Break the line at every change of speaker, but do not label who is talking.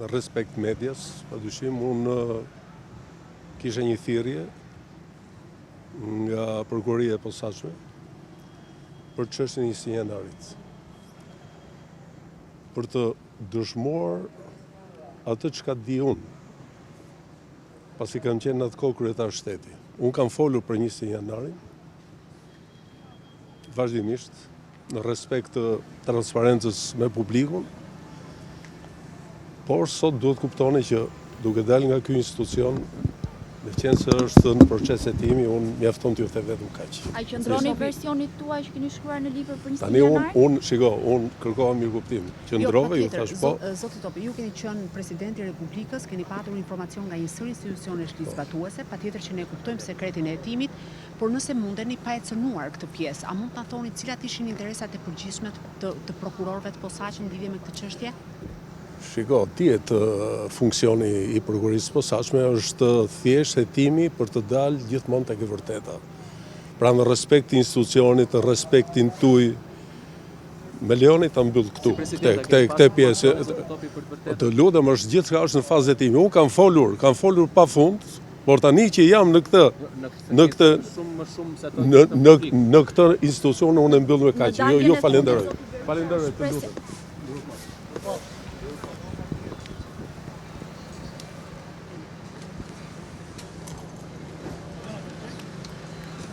Në respekt medias, pa dyshim, unë kisha një thirrje nga prokuroria e posaçme për çështjen e 21 janarit. Për të dëshmuar atë çka di unë, pasi kam qenë në atë kohë kryetar shteti. Unë kam folur për 21 janarin, vazhdimisht, në respekt të transparencës me publikun, por sot duhet kuptoni që duke dalë nga ky institucion, meqenëse është në proces hetimi, unë mjafton t'ju them vetëm
kaq. A qëndroni versionit tuaj që keni shkruar në libër për 21
Tani unë, unë, shiko, unë kërkova mirëkuptim. Qëndrove, ju
thash po. Zoti Topi, ju keni qenë president i Republikës, keni patur informacion nga një sërë institucionesh ligjzbatuese, patjetër që ne kuptojmë sekretin e hetimit, Por nëse mundeni, pa e cënuar këtë pjesë, a mund të na thoni cilat ishin interesat e përgjithshme të të prokurorëve të posaçëm në lidhje me këtë çështje?
Shiko, dihet funksioni i Prokurorisë së Posaçme është thjesht hetimi për të dalë gjithmonë tek e vërteta. Pra në respekt të institucionit, në respektin tuaj, më lejoni ta mbyll këtu, këtë këtë këtë pjesë. Të lutem, është gjithçka është në fazë hetimi. Unë kam folur, kam folur pafund, Por tani që jam në këtë në këtë në në në këtë institucion unë e mbyll me kaq. Ju ju falenderoj. Falenderoj, të lutem.